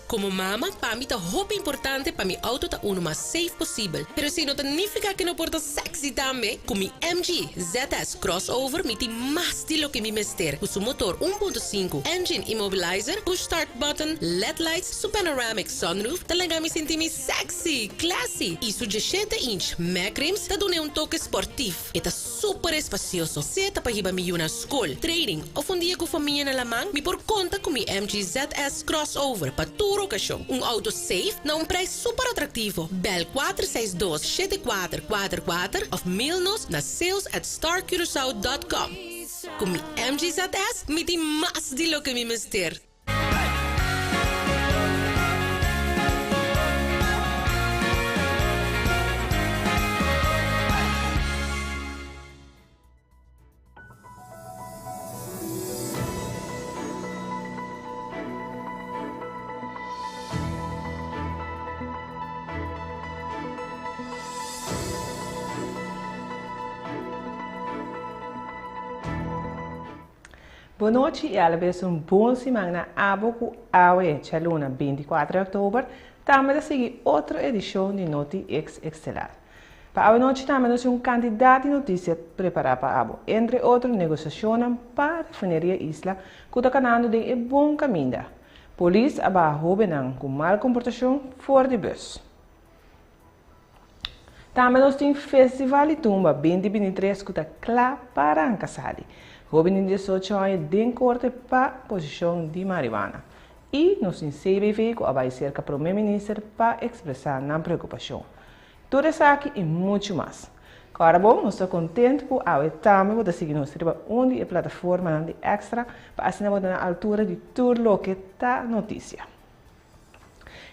Komo mama, pa mi ta hopi importante pa mi outo ta unu mas safe posibel. Pero esei no ta nifiká ku no por ta sexy tambe. Ku mi MG ZS Crossover mi tin mas di loke mi mester. Ku su motor 1.5, engine immobilizer, push start button, led lights, su panoramic sunroof ta laga mi sinti mi sexy, classy i su 17 inch mag rims ta dun'é un toke sportief. E ta super espasioso, sea ta pa hiba mi yu na skol, training òf un dia ku famia na laman, mi por konta ku mi MG ZS Crossover pa tur okashon. Un outo safe na un prijs super atraktivo. Bel 462 7444 òf mail nos na sales at starcuracao dot com. Ku mi MG ZS mi tin mas di loke mi mester. Bon nochi y alabes un bon siman na abo cu awe djaluna 24 di october tambe ta sigui otro edicion di Noti Ex Estelar. Pa awe nochi tambe nos tin un cantidad di noticia prepara pa abo, entre otro negociacionnan pa refineria Isla cu ta canando den e bon caminda. Polis a baha hobennan cu mal comportacion for di bus. Tambe nos tin Festival di Tumba 2023 ku ta kla pa ranka sali. Hóben di 18 aña den korte pa posishon di marihuana. I nos tin CBV ku a bai serka Prome Minister pa ekspresá nan preokupashon. Tur esaki i muchu mas. Kòrda bon, nos ta kontentu ku awe tambe bo ta sigui nos riba un di e plataformanan di Extra pa asina bo ta na altura di tur loke ta notisia.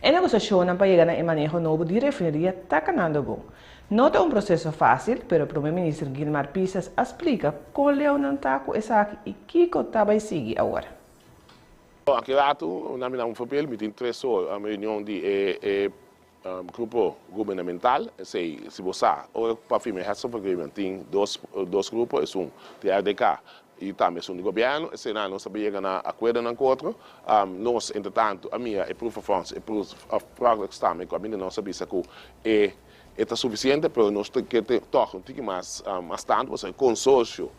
E negosiashonnan pa yega na e maneho nobo di refineria ta kanando bon. No ta un proseso fásil, pero Prome Minister Gilmar Pisas a splika kon leu nan ta ku esaki i kiko ta bai sigui awor. Aki ratu na mi na un papel mi tin tres or reunion di e grupo gubernamental, esei si bo sa ora pa firma e heads of agreement tin dos dos grupo esun di RDK I tambe esun di gobièrnu, eseinan nos a bin yega na akuerdonan ku otro. Nos, entretantu, a mira e proof of funds, e proof of progress tambe ku a bini nos a bisa ku e e ta sufisiente, pero nos ta ke tòg un tiki mas mas tantu pasobra e konsorsio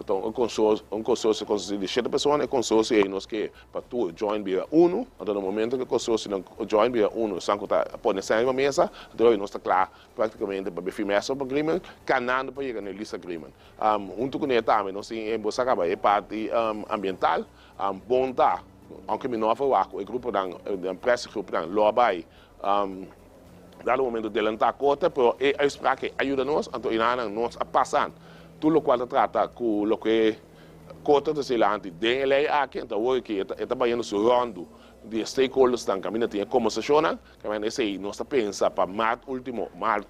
ta un un konsorsio konsistí di shete persona, e konsorsio ei nos ke pa tur join bira unu, anto na momento ku e konsorsionan join bira unu, esan ku ta pone esei riba mesa, anto nos ta kla praktikamente pa firma e heads of agreement, kanando pa yega na e lease agreement. Huntu ku ne tambe nos tin e bo sa kaba e parti ambiental. Bon ta, aunke mi no a verwagt ku e gruponan, e pressiegroepnan lo a bai dado momento delantá korte, pero e uitspraak ei a yuda nos, anto enanan nos a pasa tur lokual ta trata ku loke korte ta selanti den e lei aki, anto awor aki e ta bayendo su ròndu di e stakeholdersnan kaminda tin e kombersashonnan. Kaminda esei nos ta pensa pa maart ultimo, maart,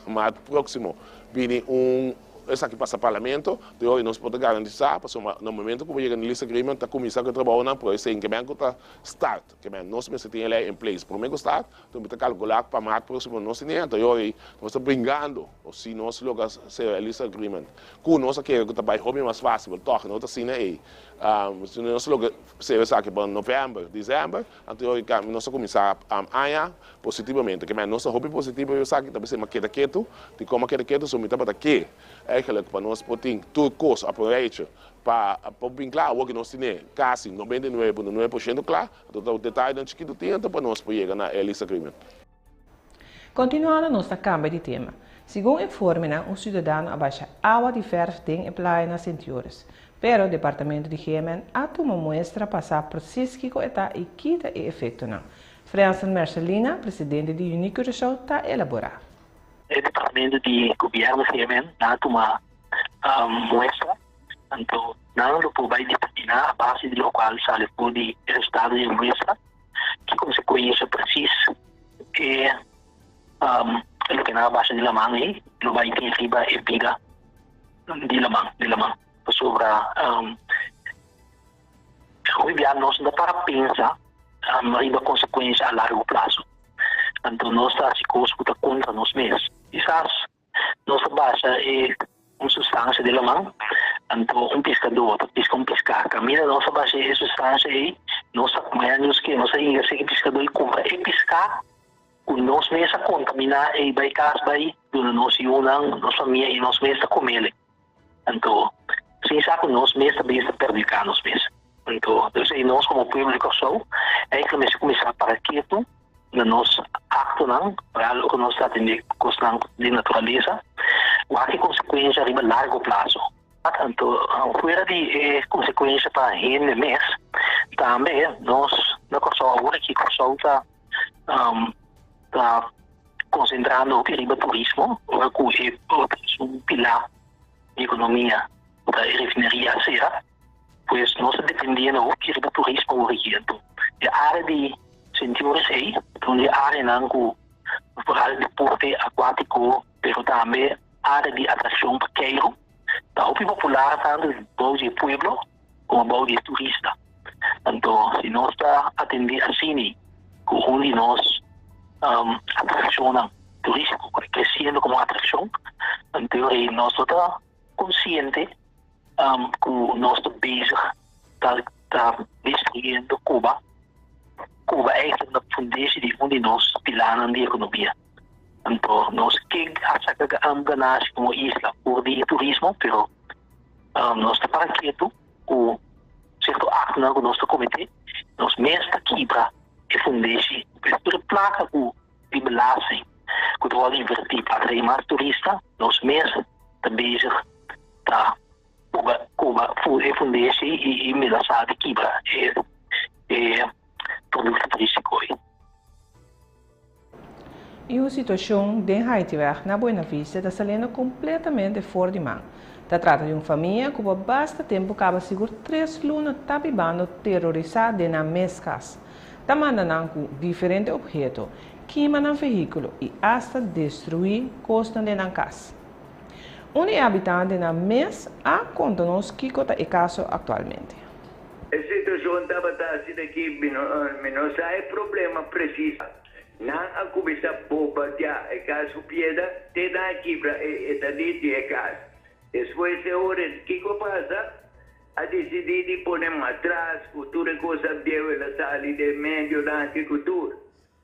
maart proximo bini un esaki pasa parlamento, di hoy nos por ta garantisa pasobra na momento ku bo yega na lease agreement ta kuminsa ku e trabounan pero esei ke men ku ta start, ke men nos mester tin e lei in place prome ku start, enton mi ta kalkula ku pa maart proximo nos tin e, anto yoy nos ta bringando si nos logra sera e lease agreement ku nos a kere ku ta bai hopi mas fasil pero tòg no ta asina ei, si nos logra sera esaki pa november, december. Anto nos a kuminsá aña positivamente. Ke nos ta hopi positivo esaki ta bisa ma keda ketu. Dikon ma keda ketu? So mi tabata ke eigenlijk pa nos por tin tur kos aprovecho pa por bin kla. Awor ke nos tine kasi 99.9% kla, anto ta detayenan chikitu tin anto pa nos por yega na e lease agreement. Kontinuando nos ta kambia di tema. Segun informenan un siudadano a basha awa di verf den e playa na Sint Joris. Pero departamento di GMN a tuma muestra pa sa presis kiko e ta i ki ta e efektonan. Fransen Mercelina, presidente di Unie Curaçao ta elaborá. E departamento di gobièrnu GMN nan a tuma muestra, anto nan lo por bai determiná a base di lokual sali for di e resultado di e muestra. Ki konsekuensia presis e loke nan a basha di laman ei lo bai tin riba e bida di laman di laman? Pasobra hopi bia nos no ta para pensa riba konsekuensia a largo plaso. Anto nos ta hasi kos ku ta kontra nos mes. Kisas Nos ta basha e un sustansha den laman, anto un piskadó ta piska un piská. Kaminda nos ta basha e sustansha ei, Nos ta kumea nos ke nos a yega serka e piskadó i kumpra e piská ku nos mes a kontaminá ei bai kas bai duna nos yunan, nos famia i nos mes ta komele. Anto sin sa ku nos mes ta bes ta perhudiká nos mes. Anto esei nos komo pueblo di Kòrsou eigenlijk mester kuminsá para ketu na nos aktonan, vooral ora nos ta atendé kosnan di naturalesa, wak e konsekuensha riba largo plaso. Anto fuera di e konsekuensha pa hende mes, tambe nos na Kòrsou awor aki Kòrsou ta ta konsentrando hopi riba turismo, ora ku e un pilar di ekonomia ku ta e refineria a sera, pues nos ta dependiendo hopi riba turismo awor aki. Anto e área di Sint Joris ei ta un di e áreanan ku vooral deporte akuátiko pero tambe área di atrakshon pa keiru ta hopi popular tantu bou di e pueblo komo bou di e turista. Anto si nos ta atendé asini ku un di nos atrakshonnan turístiko ku ta kresiendo komo atrakshon, anto ei nos no ta konsiente ku nos ta bezig ta ta destruyendo Cuba. Cuba eigenlijk ta fundeshi di un di nos pilarnan di ekonomia. Anto nos ke a saka ganashi komo isla for di e turismo, pero nos ta para ketu ku sierto aktonan ku nos ta kometé, nos mes ta kibra e fundeshi. Pues tur e plaka ku di belasting ku ta wòrdu invertí pa atraé mas turista, nos mes ta bezig ta koba e fundeshi i menasá di kibra e produkto turístiko ei. I un situashon den Haitiweg na Buena Vista ta saliendo kompletamente for di man. Ta trata di un famia ku pa basta tempu kaba sigur tres luna ta bibando terorisá den nan mes kas. Ta manda nan ku diferente opheto, kima nan vehíkulo i asta destruí kosnan den nan kas. Un di e habitantenan mes a konta nos kiko ta e kaso aktualmente. E situacion tabata asina ki mi no sa e problema precies. Nan a cuminsa bombardia e cas cu piedra te nan a kibra e tadit di e cas. Despues e ora kico a pasa? A dicidi di pone matras cu tur e cosnan bieu el a sali den medio nan aki cu tur.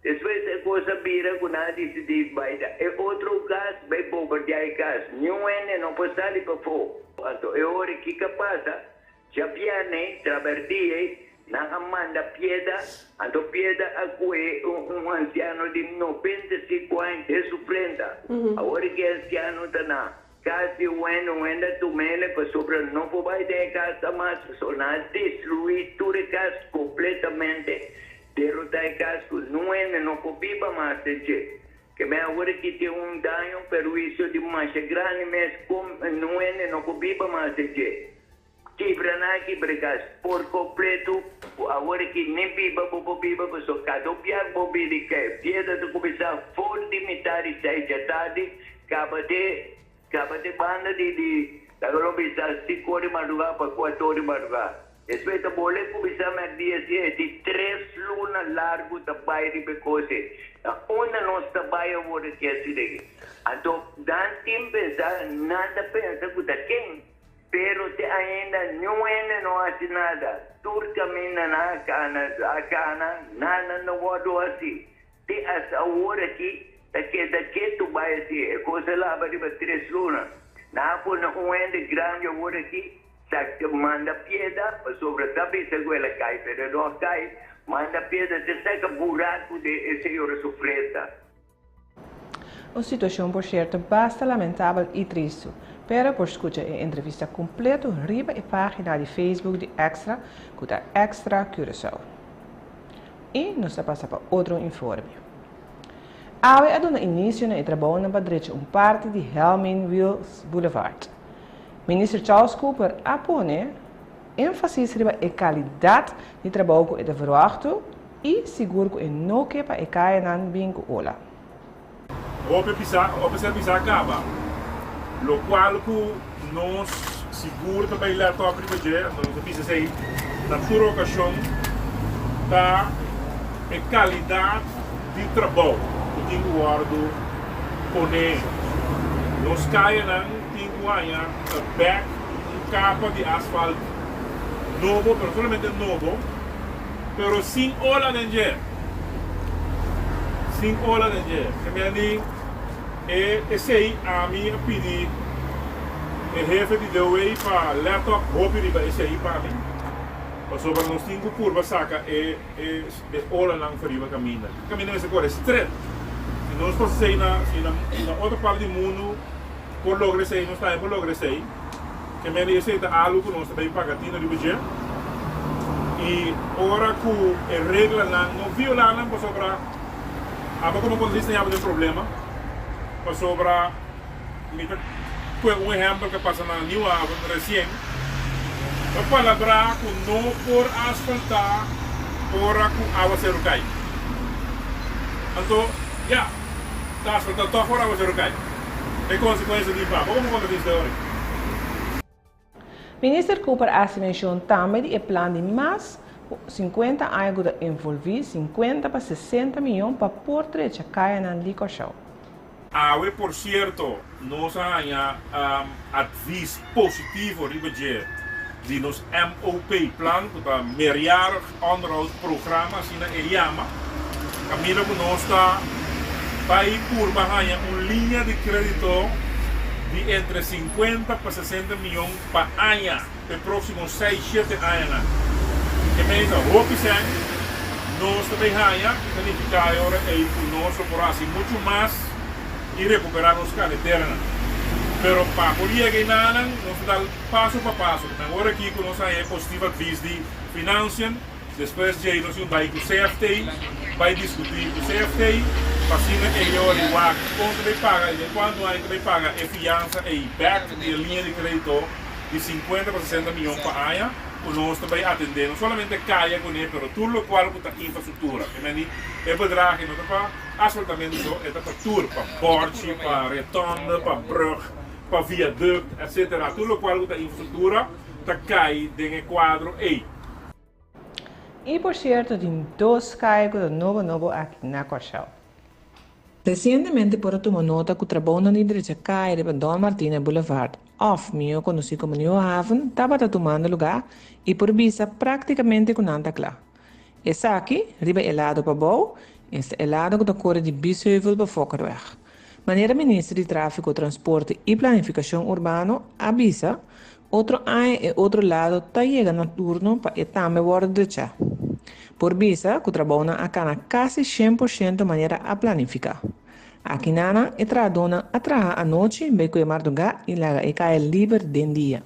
Despues e kos a bira ku nan a disidí bai da e otro kas, bai bombardiá e kas. Niun hende no por sali pafó. Anto e ora kiko a pasa? Djabièrnè, traberdí ei, nan a manda pieda, anto pieda a kohe un ansiano di 95 aña den su frenta. Awor ki e ansiano ta na kas di un hende, un hende a tuma el pasobra no por bai den e kas mas, pasobra nan a destruí tur e kas kompletamente. Derotá e kas ku nun hende no por biba mas den dje. Ke men awor aki tin un daño, un perhuisio di masha grandi mes ku nun hende no por biba mas den dje. Kibra nan a kibra e kas por kompleto ku awor aki ni biba bo por biba pasobra kada un biaha ku bo bini kai piedra ta kuminsá for di mitá di seis djatardi kaba te kaba te banda di di laga lo bisa sinku or di madrugá pa kuater or di madrugá. Despues ta bole kuminsá mèrdia si e di tres luna largu ta bai riba e kos ei. Na unda nos ta bai awor aki asina aki? Anto nan tin pensa, nan ta pensa ku ta ken, pero te ainda niun hende no hasi nada. Tur kaminda nan a kana, a kana, nada no wòrdu hasi. Te hasta awor aki ta keda ketu bai asi. E kos a laba riba tres luna. Nan a pone un hende grandi awor aki. Sa manda piedra, pasobra ta bisa ku el a kai, pero e no a kai. Manda piedra te saka buraku den e señora su frenta. Un situashon por sierto basta lamentabel i tristu, pero por skucha e entrevista kompleto riba e página di Facebook di Extra ku ta Extra Curaçao. I nos ta pasa pa otro informe. Awe a duna inisio na e trabounan pa drecha un parti di Helmin Wiels Boulevard. Minister Charles Cooper a pone énfasis riba e kalidat di trabou ku e ta verwachtu i sigur ku e no ke pa e kayanan bin ku ola. Hopi bisa, hopi ser bisa a kaba, lokual ku nos sigur ta bai lèt òp riba dje, anto nos a bisa esei na tur okashon, ta e kalidat di trabou ku tin ku wòrdu poné. Nos kayanan tin ku haña bèk un kapa di asfalt nobo, pero no solamente nobo. pero sin ola den dje. Sin ola den dje. Ke mi a di e esei ami a pidi e hefe di DOW pa let op hopi riba esei pa mi, pasobra nos tin ku purba saka e e e olanan for riba kaminda. E kaminda mester kore stret. Si nos por hasi esei na si na na otro parti di mundu por logra esei, nos tambe por logra esei. Ke mende esei ta algu ku nos ta bay paga tino riba dje. I ora ku e reglanan no violá nan pasobra abo komo konsehista ya bo den problema pasobra mi ta kue un ehèmpel ku a pasa na New Haven resien. Ta palabrá ku no por asfaltá ora ku awaseru kai. Anto, ya, ta asfaltá tòg ora awaseru kai. E konsekuensia di pa bo komo kontratista ora. Minister Cooper a hasi menshon tambe di e plan di mas ku 50 aña ku ta envolví 50 pa 60 miyon pa por drecha kayanan di Kòrsou. Awe por sierto nos a haña advis positivo riba dje di nos MOP plan ku ta Meerjarig Onderhoud Programma asina e yama, kaminda ku nos ta bai purba haña un liña di kredito di entre 50 pa 60 miyon pa aña p'e próksimo seis shete añanan. E mei ta hopi sèn nos ta bay haña i ta nifiká e ora ei ku nos lo por hasi muchu mas i rekuperá nos kareteranan. Pero pa por yega einanan nos ta dal paso pa paso. Men ora aki ku nos haña e positief advies di Financiën, despues djei nos tin bay ku CFT, bay diskutí ku CFT pa asina e ora i wak kon ta bay paga i den kuantu aña ta bay paga e fiansa ei bèk di e liña di kredito di 50 pa 60 miyon pa aña ku nos ta bay atendé no solamente kaya kuné pero tur lokual ku ta infrastruktura. E meni e bedrag no ta pa asfaltamentu so, e ta pa tur, pa bòrchi, pa retònde, pa brùg, pa viadukt etsetera. Tur lokual ku ta infrastruktura ta kai den e kuadro ei. I por sierto tin dos kaya ku ta nobo nobo aki na Kòrsou. Resientemente por a tuma nota ku trabounan di drecha kaya riba Don Martina Boulevard òf mihó konosí komo Nieuwe Haven tabata tumando lugá i por bisa práktikamente ku nan ta kla. Esaki riba e lado pabou, esta e lado ku ta kore di Biesheuvel pa Fokkerweg. Manera Minister di Tráfiko, Transporte i Planifikashon Urbano a bisa, Otro aña e otro lado ta yega na turno pa e tambe wòrdu drechá. Por bisa ku trabounan a kana kasi 100% manera a planifiká. Akinanan e trahadónan a traha anochi bai ku e mardugá i laga e kaya liber den dia.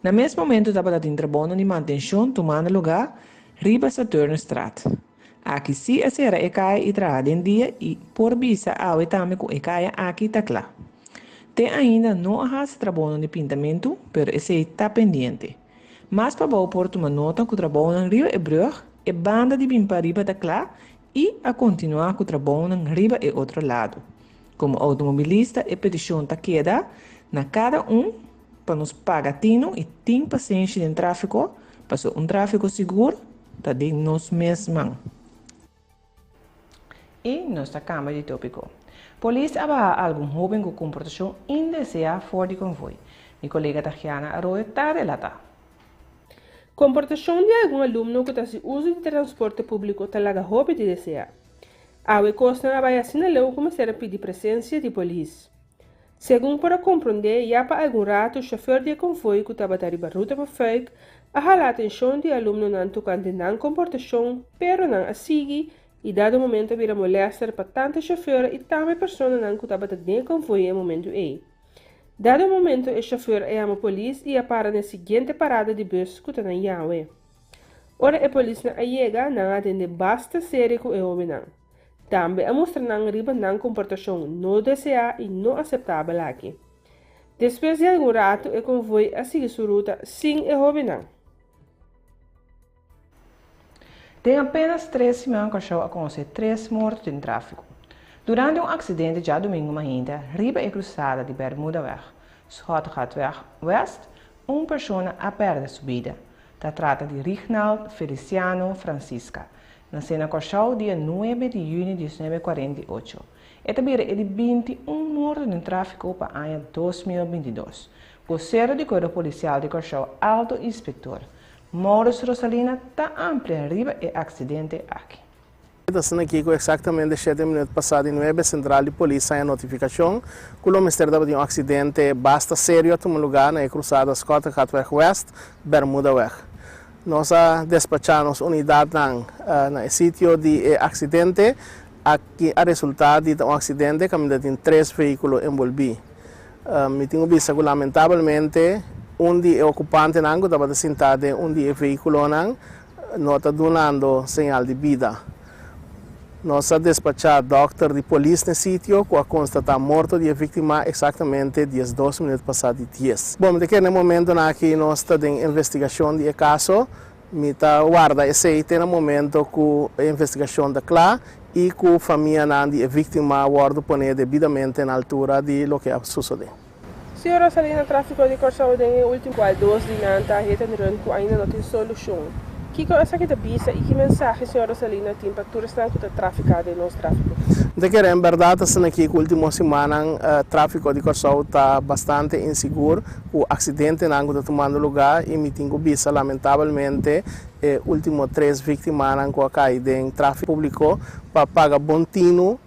Na mes momento tabata tin trabounan di mantenshon tumando lugá riba Saturnusstraat. Aki sí a sera e kaya i traha den dia i por bisa awe tambe ku e kaya aki ta kla. Te ainda no a hasi trabounan di pintamentu, pero esei ta pendiente. Mas pabou por tuma nota ku trabounan riba e brùg, e banda di bin pariba ta kla i a kontinuá ku trabounan riba e otro lado. Komo outomobilista e petishon ta keda na kada un pa nos paga tinu i tin pasenshi den tráfiko, paso un tráfiko sigur ta den nos mes man. I nos ta kambia di tópiko. Polis a baha algun hóben ku komportashon indeseá for di konvoi. Mi kolega Tagiana Arroyo ta relatá. Komportashon di algun alumno ku ta hasi uso di transporte públiko ta laga hopi di deseá. Awe kosnan a bai asina leu ku mester a pidi presensia di polis. Segun por a komprondé, ya pa algun ratu shofèr di e konvoi ku tabata riba ruta pa Fuik a hala atenshon di e alumnonan tokante nan komportashon, pero nan a sigui i dado momento a bira molèster pa tantu e shofèr i tambe personanan ku tabata den e konvoi e momentu ei. Dado momento e shofèr a yama polis i a para na e siguiente parada di bùs ku ta na Yahwe. Ora e polisnan a yega, nan a atendé basta serio ku e hóbennan. Tambe a mustra nan riba nan komportashon no deseá i no aseptabel aki. Despues di algun ratu e konvoi a sigui su ruta sin e hóbennan. Den apenas tres siman Kòrsou a konosé tres morto den tráfiko. Durante un aksidente djadumingu mainta riba e krusada di Bermudaweg, Schottegatweg West, un persona a pèrdè su bida. Ta trata di Rignald Feliciano Francisca, Nasé na Kòrsou dia nuebe di yüni 1948. E ta bira e di 21 morto den tráfiko pa aña 2022. Bosero di Kuerpo Polisial di Kòrsou Alto Inspektor. Maurice Rosalina ta amplia riba e aksidente aki. Ta asina aki ku eksaktamente shete minüt pasá di nuebe sentral di polis haña notifikashon ku lo mester tabatin un aksidente basta serio a tuma lugá na e krusada Schottegatweg West, Bermudaweg. Nos a despachá nos unidatnan na e sitio di e aksidente. Aki a resultá di ta un aksidente kaminda tin tres vehíkulo enbolbí. Mi tin ku bisa ku lamentabelmente un di e okupantenan ku tabata sintá den un di e vehíkulonan no ta dunando señal di bida. Nos a despachá dòkter di polis n'e sitio ku a konstatá morto di e víktima eksaktamente 12 minüt pasá di dies. Bon, mi ta kere na e momentonan aki nos ta den investigashon di e kaso. Mi ta warda esei te na momento ku e investigashon ta kla i ku famianan di e víktima wòrdu poné debidamente na altura di loke a sosodé. Señor Rosalina, Tráfiko di Kòrsou den e último kual dos di nan ta hit and run ku ainda no tin solushon. Kiko esaki ta bisa i ki mensahe señor Rosalina tin pa tur esnan ku ta trafiká den nos tráfiko? Mi ta kere en bèrdat asina ki ku último simannan tráfiko di Kòrsou ta bastante insigur ku aksidentenan ku ta tumando lugá i mi tin ku bisa lamentabelmente e último tres víktimanan ku a kai den tráfiko públiko pa paga bon tinu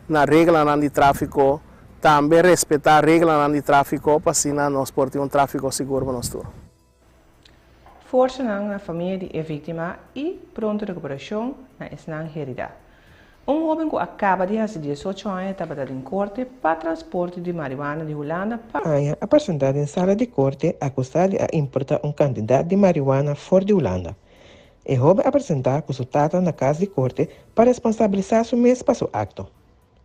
na reglanan di tráfiko. Tambe respetá reglanan di tráfiko pa asina nos por tin un tráfiko sigur pa nos tur. Forsanan na famia di e víktima i pronto rekuperashon na esnan heridá. Un hóben ku a kaba di hasi 18 aña tabata den korte pa transporte di mariwana di Hulanda pa. Aña a presentá den sala di korte akusá di a importá un kantidat di mariwana for di Hulanda. E hóben a presentá ku su tata na kas di korte pa responsabilisá su mes pa su akto.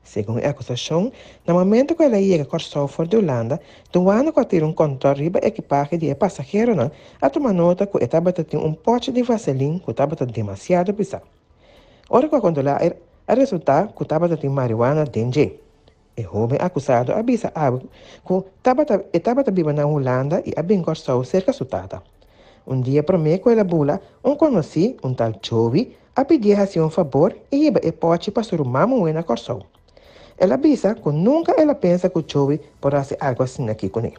Segun e akusashon, na momento ku el a yega Kòrsou for di Hulanda, duana ku a tira un kòntròl riba ekipahe di e pasaheronan a tuma nota ku e tabata tin un pòchi di vaselin ku tabata demasiado pisá. Ora ku a kontrolá e a resultá ku tabata tin mariwana den dje. E hóben akusado a bisa awe ku tabata e tabata biba na Hulanda i a bin Kòrsou serka su tata. Un dia promé ku el a bula, un konosí, un tal Joey, a pidié hasi un fabor i hiba e pòchi pa su ruman muhé na Kòrsou. El a bisa ku nunka el a pensa ku Joey por hasi algu asina aki kuné.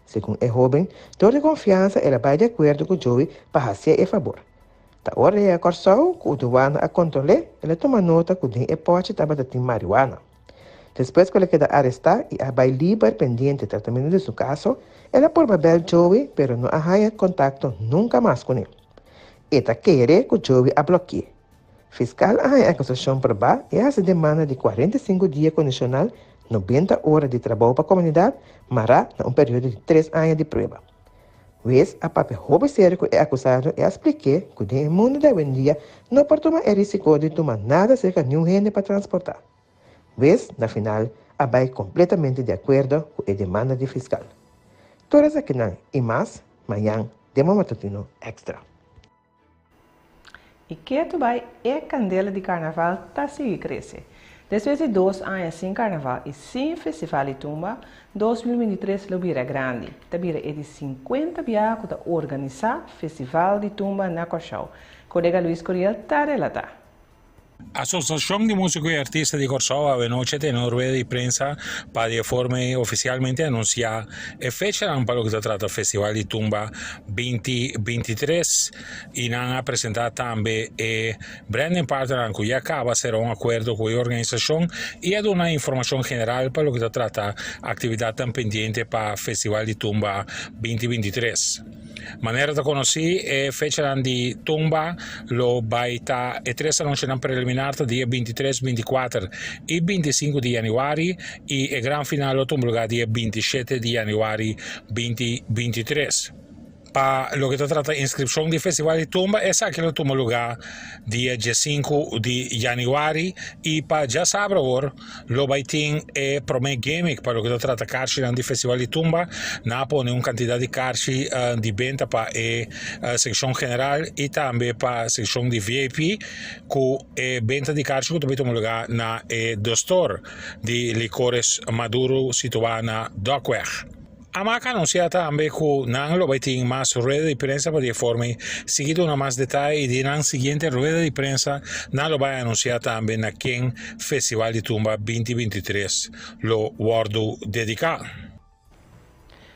Segun e hóben, dor di konfiansa el a bai di akuerdo ku Joey pa hasié e fabor. Ta ora el yega Kòrsou ku duana a kontrol'é, el a tuma nota ku den e pòchi tabata tin mariwana. Despues ku el a keda arestá i a bai liber pendiente tratamentu di su kaso, el a purba bèl Joey pero no a haña kontakto nunka mas kuné. E ta kere ku Joey a blòki'é. Fiskal a haña akusashon probá i a hasi demanda di 45 dia kondishonal, 90 ora di trabou pa komunidat, mará na un periodo di tres aña di prueba. Wes a papia hopi serio ku e akusado i a splik'é ku den e mundu di awendia no por tuma e risiko di tuma nada serka niun hende pa transportá. Wes, na final, a bai kompletamente di akuerdo ku e demanda di fiskal. Tur esakinan i mas, mañan den bo matutino Extra. I ketu bai e kandela di karnaval ta sigui krese. Despues di dos aña sin karnaval i sin festival di tumba, 2023 lo bira grandi. Ta bira e di 50 biaha ku ta organisá festival di tumba na Kòrsou. Kolega Luis Curiel ta relatá. Asosiashon di Músiko i Artista di Kòrsou awenochi a tene un rueda di prensa pa di e forma ei ofisialmente anunsiá e fechanan pa loke ta trata Festival di Tumba 2023 i nan a presentá tambe e branding partnernan ku ya kaba a sera un akuerdo ku e organisashon i a duna informashon general pa loke ta trata aktividatnan pendiente pa Festival di Tumba 2023. Manera ta konosí, e fechanan di tumba lo bai ta e tres anunsionan preliminar ta dia 23, 24 i 25 di yanüari i e gran final lo tuma lugá dia 27 di yanüari 2023. Pa loke ta trata inskripshon di Festival di Tumba, esaki lo tuma lugá dia 15 di yanüari i pa djasabra awor Lo bai tin e prome gimmick pa loke ta trata karchinan di Festival di Tumba. Nan a pone un kantidat di karchi di benta pa e sekshon general i tambe pa sekshon di VIP ku e benta di karchi ku ta bai tuma luga na e The Store di Licores Maduro situá na Dokweg. Amak a anunsiá tambe ku nan lo bai tin mas rueda di prensa pa di e forma ei sigui duna mas detaye i di nan siguiente rueda di prensa nan lo bai anunsiá tambe na ken Festival di Tumba 2023 lo wòrdu dediká.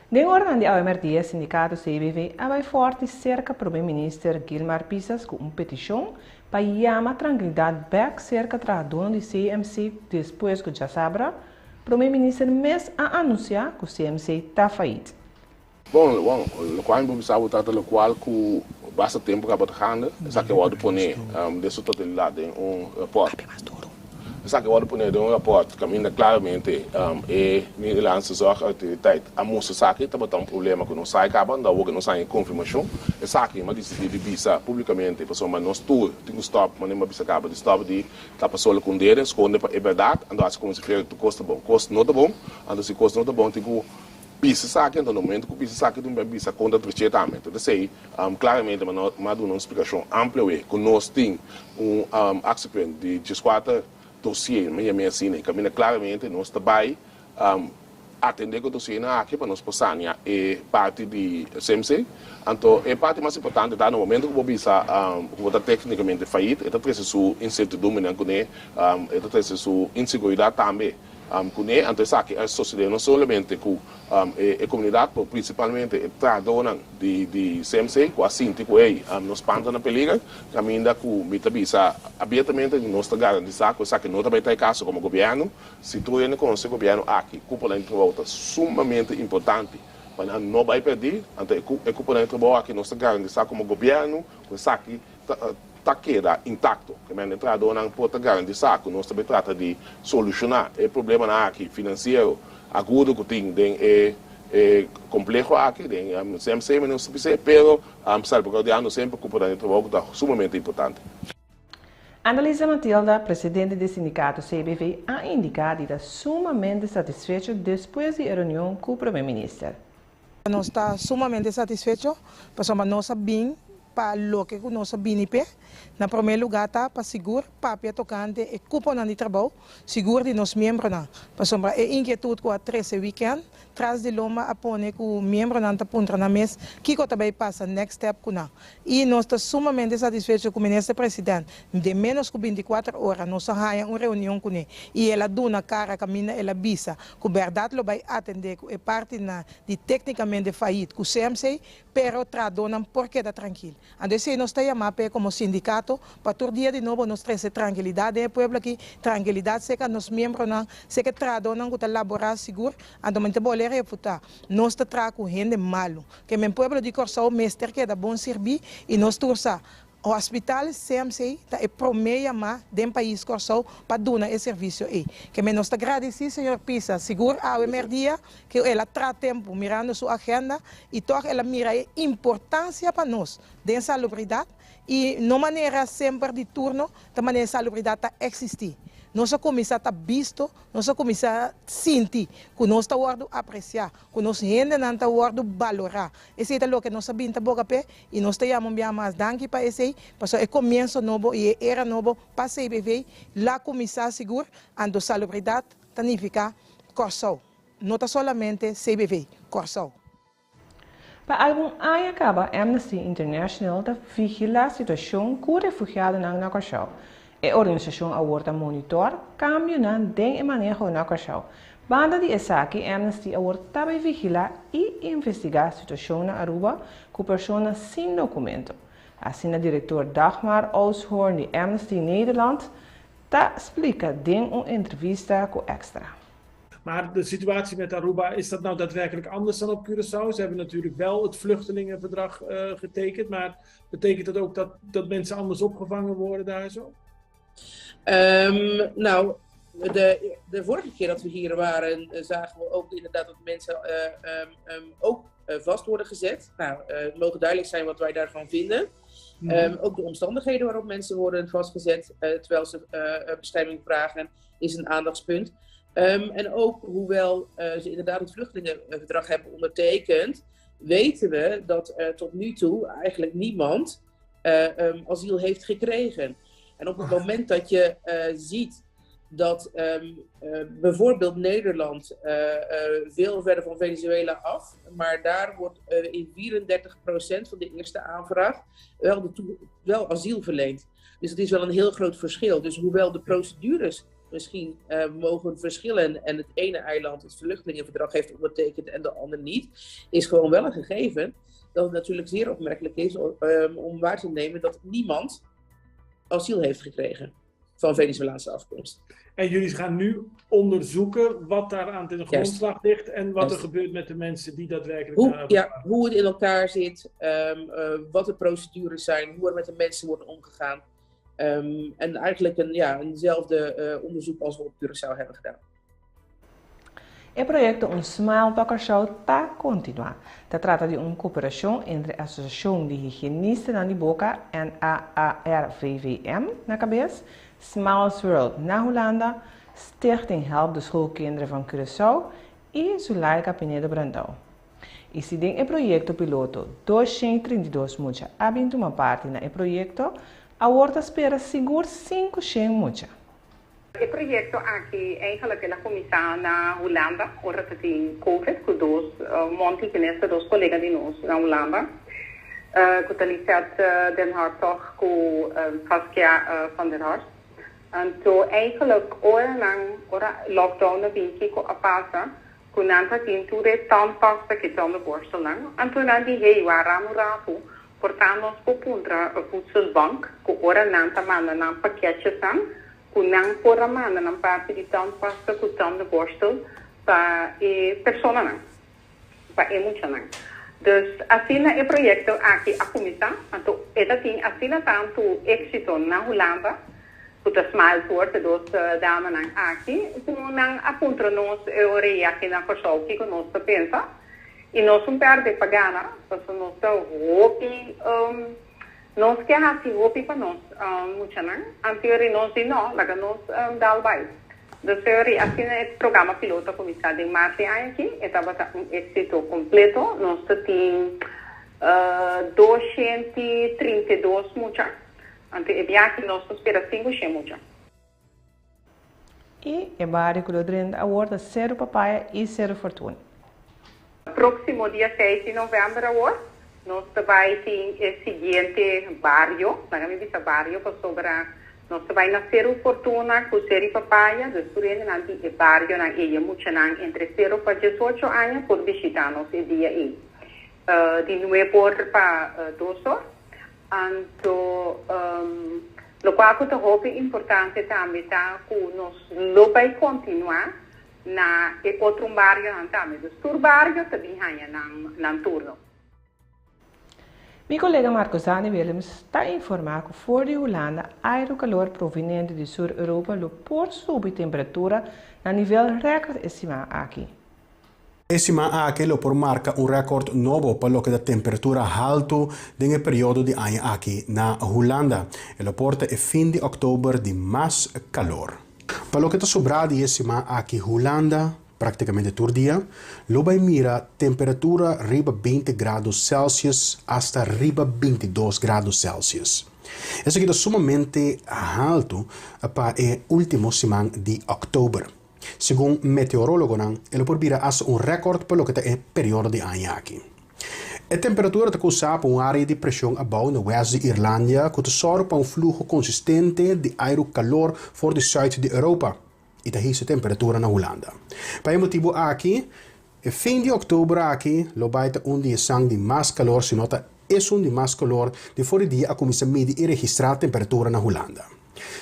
Den oranan di awe mèrdia sindikato CBV a bai fòrti serka Prome Minister Gilmar Pisas ku un petishon pa yama trankilidat bèk serka trahadónan di CMC despues ku djasabra Prome Minister mes a anunsiá ku CMC ta fayit. Bon, bon, lokual mi por bisa bo ta ta lokual ku basta tempu ku a bata ganda, esaki a wòrdu pone den su totalidat den un rapòrt. Esaki a wòrdu pone den un rapòrt kaminda klaramente e Nederlandse Zorgautoriteit a mustra esaki tabata un problema ku nos sa kaba, anto awor ku nos haña e konfirmashon esaki mi a disidí di bisa públikamente pasobra nos tur tin ku stòp, manera mi a bisa kaba, di stòp di tapa solo ku un dede, skonde pa e bèrdat, anto hasi komo si fuera tur kos ta bon. Kos no ta bon, anto si kos no ta bon tin ku Bisa esaki, anto na momento ku bisa esaki tin bai bisa konta trech'é tambe. Entonces esei klaramente mi a duna un splikashon amplio awe ku nos tin un actiepunt di dieskuater dosier, mi yam'é asina, i kaminda klaramente nos ta bai atendé ku dosiernan aki pa nos por sania e parti di CMC. Anto e parti mas importante ta na momento ku bo bisa ku bo ta teknikamente fayit e ta trese su insertidumbrinan kuné, e ta trese su inseguridat tambe. Kuné, anto esaki a sosodé no solamente ku e komunidat, pero prinsipalmente e trahadónan di CMC ku a sinti ku ey, nos pan ta na peliger, kaminda ku mi ta bisa abiertamente ku nos ta garantisá ku esaki no ta bai ta e kaso komo gobièrnu. Si tur hende konosé gobièrnu aki, kuponan di trabou ta sumamente importante pa nan no bai pèrdí, anto e kuponan di trabou aki nos ta garantisá komo gobièrnu ku esaki ta. ta keda intakto. Ke men e trahadónan por ta garantisá ku nos ta bai trata di solushoná e problemanan aki finansiero agudo ku tin den e e kompleho aki, den CMC mi nos ta bis'é, pero salbaguardiando semper kuponan di trabou ku ta sumamente importante. Annalisa Matilda, presidente di sindikato CBV, a indiká di ta sumamente satisfecho despues di e reunion ku Prome Minister. Nos ta sumamente satisfecho pasobra nos a bin pa loke ku nos a bini p'e. Na promé lugá ta pa sigur papia tokante e kuponan di trabou, sigur di nos miembronan. Pasobra e inkietut ku a trese wikènt tras di lomba a pone ku miembronan ta puntra nan mes kiko ta bai pasa next step ku nan. I nos ta sumamente satisfecho ku Minister President den ménos ku bintikuater ora nos a haña un reunion kuné i el a duna kara kaminda el a bisa ku bèrdat lo bai atendé ku e partinan di téknikamente fayit ku CMC, pero trahadónan por keda trankil. Anto esei nos ta yamá p'e komo sindikato pa tur dia di nobo nos trese trankilidat den e pueblo aki, trankilidat serka nos miembronan, serka e trahadónan ku ta laborá sigur. Anto mi ta bolé refutá, nos ta traha ku hende malu. Ke men pueblo di Kòrsou mester keda bon sirbí i nos tur sa Hospital CMC ta e promé yamá den pais Kòrsou pa duna e servisio ei. Ke men nos ta gradisí señor Pisa, sigur awe mèrdia ku el a tra tempu mirando su agenda i tòg el a mira e importansia pa nos den salubridat i no manera semper di turno ta manera salubridat ta eksistí. Nos a kuminsá ta bisto, nos a kuminsá sinti ku nos ta wòrdu apresiá, ku nos hendenan ta wòrdu balorá. Esei ta loke nos a bin ta boga p'e i nos ta yama un bia mas danki pa esei, pasobra e komienso nobo i e era nobo pa CBV la kuminsá sigur, anto salubridat ta nifiká Kòrsou, no ta solamente CBV, Kòrsou. Pa algun aña kaba Amnesty International ta vigilá situashon ku refugiadonan na Kòrsou. E organisashon awor ta monitor kambionan den e maneho na Kòrsou. Banda di esaki Amnesty awor ta bai vigilá i investigá situashon na Aruba ku persona sin dokumento. Asina direktor Dagmar Oudshoorn di Amnesty Nederland ta splika den un entrevista ku Extra. Maar de situatie met Aruba, is dat nou daadwerkelijk anders dan op Curaçao? Ze hebben natuurlijk wel het vluchtelingenverdrag uh, getekend, maar betekent dat ook dat, dat mensen anders opgevangen worden daar zo? Um, nou, de, de vorige keer dat we hier waren, eh, zagen we ook inderdaad dat mensen uh, um, um, ook vast worden gezet. Nou, het mogen duidelijk zijn wat wij daarvan vinden. Mm. ook de omstandigheden waarop mensen worden vastgezet terwijl ze bescherming vragen, is een aandachtspunt. en ook hoewel ze inderdaad het vluchtelingenverdrag hebben ondertekend, weten we dat tot nu toe eigenlijk niemand asiel heeft gekregen. En op het moment dat je ziet dat um, uh, bijvoorbeeld Nederland uh, uh, veel verder van Venezuela af, maar daar wordt in 34% van de eerste aanvraag wel, de wel asiel verleend. Dus dat is wel een heel groot verschil. Dus hoewel de procedures misschien mogen verschillen en het ene eiland het vluchtelingenverdrag heeft ondertekend en de ander niet, is gewoon wel een gegeven dat het natuurlijk zeer opmerkelijk is om waar te nemen dat niemand asiel heeft gekregen van Venezolaanse afkomst. En jullie gaan nu onderzoeken wat daar aan ten grondslag ligt en wat er gebeurt met de mensen die daadwerkelijk Hoe, ja, hoe het in elkaar zit, wat de procedures zijn, hoe er met de mensen wordt omgegaan. En eigenlijk een, ja, eenzelfde onderzoek als we op Curaçao hebben gedaan. E proyekto Un Smile pa Kòrsou ta kontinuá. Ta trata di un koperashon entre Asosiashon di Higienistanan di Boka, NAARVVM, na kabes, Smiles World na Hulanda, Stichting Help de Schoolkinderen van Curaçao i Zulaika Pinedo Brandao. I si den e proyekto piloto 232 mucha a bin tuma parti na e proyekto, awor ta spera sigur 500 mucha. E proyekto aki eigenlijk el a kuminsá na Hulanda ora ta tin Covid ku dos Monty Genesta, dos kolega di nos na Hulanda ku ta Lisette den Hartog ku Saskia van der Horst. Anto eigenlijk ora nan ora lockdown a bin kiko a pasa ku nan ta tin tur e tandpasta ku e tandenborstelnan anto nan di hey wara un ratu por ta nos por puntra voedselbank ku ora nan ta manda nan paketjesnan ku nan por a manda nan parti di tandpasta ku tandenborstel pa e personanan, pa e muchanan. Dus asina e proyekto aki a kuminsá, anto e ta tin asina tantu éksito na Hulanda ku ta Smiles World, e dos damanan aki, ku nan a puntra nos e ora ei aki na Kòrsou kiko nos ta pensa. I nos un pèrdè pa gana, pasobra nos ta hopi. Nos ke hasi hopi pa nos muchanan, anterior nos di no, laga nos dal bai. Dus señor, i asina e programa piloto a kuminsá den mart di aña aki, e tabata un éksito kompleto. Nos ta tin 232 mucha, anto e biaha nos ta spera 500 mucha. I e bario ku lo drenta awor ta Seru Papaya i Seru Fortuna. Próksimo dia seis di novèmber awor nos ta bai tin e siguiente bario, laga mi bisa bario pasobra nos ta bai na Seru Fortuna ku Seri Papaya, dus tur hendenan di e barionan ei, e muchanan entre sero pa diesocho aña por bishitá nos e dia ei di nuebe or pa dos or. Anto lokual ku ta hopi importante tambe ta ku nos lo bai kontinuá na e otro barionan tambe. Dus tur bario ta bin haña nan nan turno. Mi kolega Marcozani Willems ta informá ku for di Hulanda airu kalor proveniente di Sur Europa lo por subi temperatura na nivel rèkòrt e siman aki. E siman aki lo por marka un rèkòrt nobo pa loke ta temperatura haltu den e periodo di aña aki na Hulanda. E lo por ta e fin di òktober di mas kalor. Pa loke ta sobrá di e siman aki Hulanda, praktikamente tur dia, lo bai mira temperatura riba 20 grado Celsius asta riba 22 grado Celsius. Esaki ta sumamente haltu pa e último siman di òktober. Segun meteorólogonan, e lo por bira asta un rèkòrt pa loke ta e periodo di aña aki. E temperatura ta kousá pa un área di preshon abou na wèst di Irlandia ku ta sòru pa un fluho konsistente di airu kalor for di sùit di Europa i ta hisa temperatura na Hulanda. Pa e motibu aki, e fin di òktober aki lo bai ta un di esan di mas kalor si no ta esun di mas kalor di for di dia a kuminsá midi i registrá temperatura na Hulanda.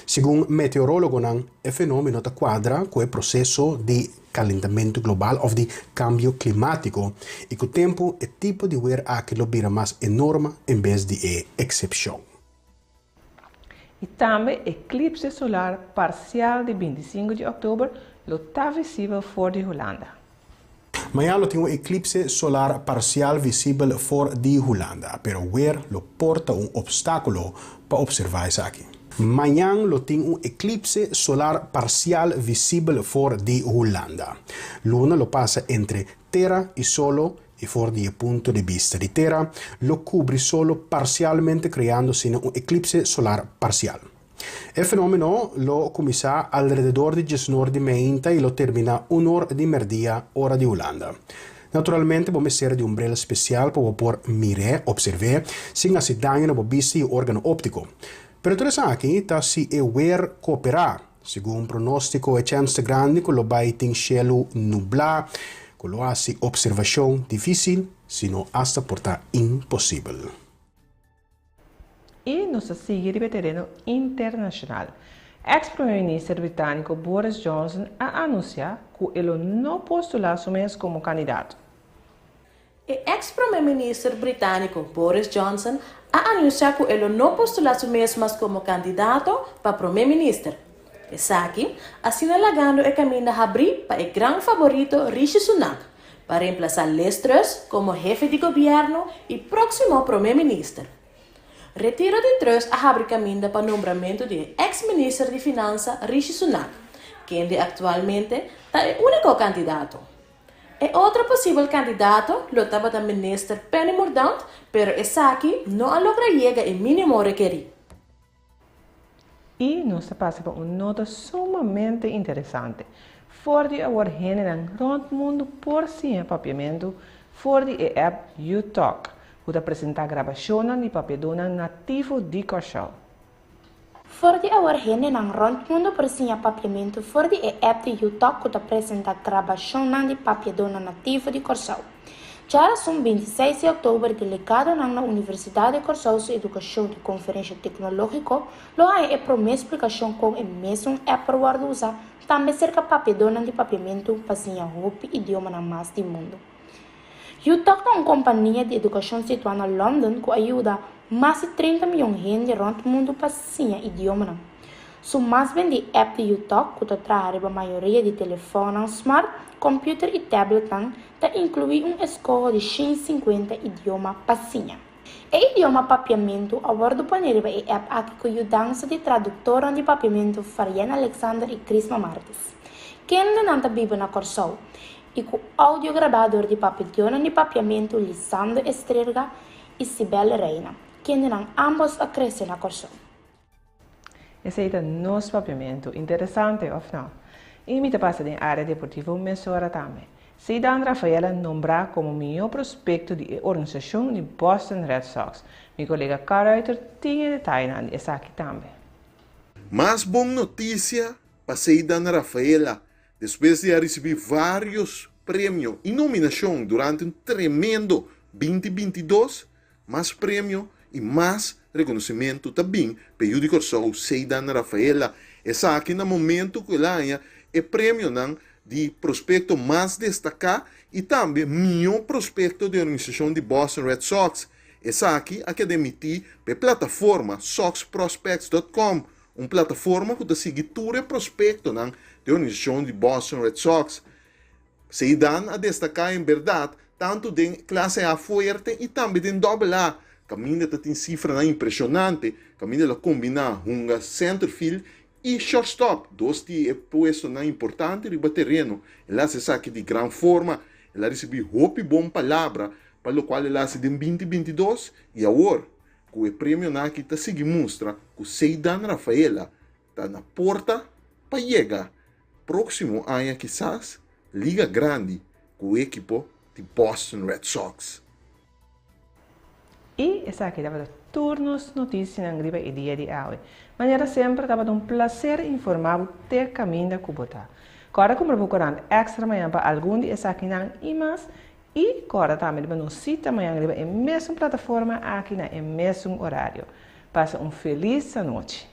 Segun meteorólogonan, e fenómeno ta kuadra ku e proseso di kalentamentu global òf di kambio klimátiko i ku tempu e tipo di wer aki lo bira mas e norma en bes di e eksepshon. I tambe eklipse solar parsial di 25 di òktober lo ta visibel for di Hulanda. Mañan lo tin un eklipse solar parsial visibel for di Hulanda, pero wer lo por ta un opstákulo pa opservá esaki. Mañan lo tin un eklipse solar parsial visibel for di Hulanda. Luna lo pasa entre Tera i Solo i for di e punto di bista di Tera lo kubri Solo parsialmente kreando asina un eklipse solar parsial. E fenómeno lo kuminsá alrededor di diesnor di meinta i lo terminá unor di mèrdia ora di Hulanda. Naturalmente bo mester di un bril spesial pa bo por mir'é, opserv'é, sin hasi daño na bo bista i órgano óptiko. Pero tur esaki ta si e wer kooperá. Segun pronóstiko e chèns ta grandi ku lo bai tin shelu nublá, ku lo hasi opservashon difísil, si no asta por ta imposibel. I nos ta sigui riba e tereno internashonal. Eks prome minister britániko Boris Johnson a anunsiá ku e lo no postulá su mes komo kandidato. E eks prome minister britániko Boris Johnson a anunsiá ku e lo no postulá su mes mas komo kandidato pa prome minister. Esaki, asina lagando e kaminda habrí pa e gran faborito Rishi Sunak pa remplasá Liz Truss komo hefe di gobièrnu i próksimo prome minister. Retiro di Truss a habri kaminda pa nombramentu di e eks minister di finansa Rishi Sunak, kende aktualmente ta e úniko kandidato. E otro posibel kandidato lo tabata minister Penny Mordaunt, pero esaki no a logra yega e mínimo rekerí. I nos ta pasa pa un nota sumamente interesante. For di awor hendenan rònt mundu por siña papiamentu for di e app YouTalk, ku ta presentá grabashonnan di papiadónan nativo di Kòrsou. For di awor hendenan rònt mundu por siña papiamentu for di e app di YouTalk ku ta presentá grabashonnan di papiadónan nativo di Kòrsou. Djarason 26 di òktober delegadonan na Universidat di Kòrsou su edukashon di konferensha teknológiko lo haña e promé splikashon kon e mesun app por wòrdu usá tambe serka papiadónan di papiamentu pa siña hopi idiomanan mas di mundu. YouTalk ta un kompania di edukashon situá na London ku a yuda mas di 30 mion hende rònt mundu pa siña idiomanan. Su mas bendí app di YouTalk, ku ta traha riba mayoria di telefònnan smart, kòmpiuter i tabletnan, ta inkluí un eskoho di 150 idioma pa siña. E idioma papiamentu a wòrdu poné riba e app aki ku yudansa di traduktornan di papiamentu Farienne Alexander i Chrisma Martis, kendenan ta biba na Kòrsou, i ku oudio grabá dor di papiadónan di papiamentu Lisandro Estrerga i Sibelle Reina, kendenan ámbos a krese na Kòrsou. Esei ta nos papiamentu. Interesante, òf no? I mi ta pasa den área deportivo mesora tambe. Ceddanne Rafaela a nombrá komo mihó prospekto di e organisashon di Boston Red Sox. Mi kolega Carl Ruiter tin e detayenan di esaki tambe. Mas bon notisia pa Ceddanne Rafaela Despues di a risibí vários premio i nominashon durante un tremendo 2022, mas premio i mas rekonosementu ta bin pa e yu di Kòrsou Ceydan Rafaela. Esaki na momentu ku el a haña e premionan di prospekto mas destaká i tambe mihó prospekto di organisashon di Boston Red Sox. Esaki a keda emití pa e plataforma SoxProspects dot com Un plataforma ku ta sigui tur e prospektonan di e organisashon di Boston Red Sox. Ceydan a destaká en bèrdat tantu den klase A fuerte i tambe den dòbel A, kaminda ta tin sifranan impreshonante, kaminda el a kombiná hunga centerfield i shortstop, dos di e puestonan importante riba tereno. El a hasi esaki di gran forma. El a risibí hopi bon palabra pa lokual el a hasi den 2022 i awor Ku e premionan aki ta sigui mustra ku Ceydan Rafaela ta na porta pa yega próksimo aña kisas Liga Grandi ku e ekipo di Boston Red Sox. I esaki tabata tur nos notisianan riba e dia di awe. Manera semper tabata un plaser informá bo te kaminda ku bo ta. Kòrda kumpra bo korant èkstra mañan pa algun di esakinan i mas I kòrda tambe riba nos sita mañan riba e mesun plataforma aki na e mesun orario. Pasa un felis anochi.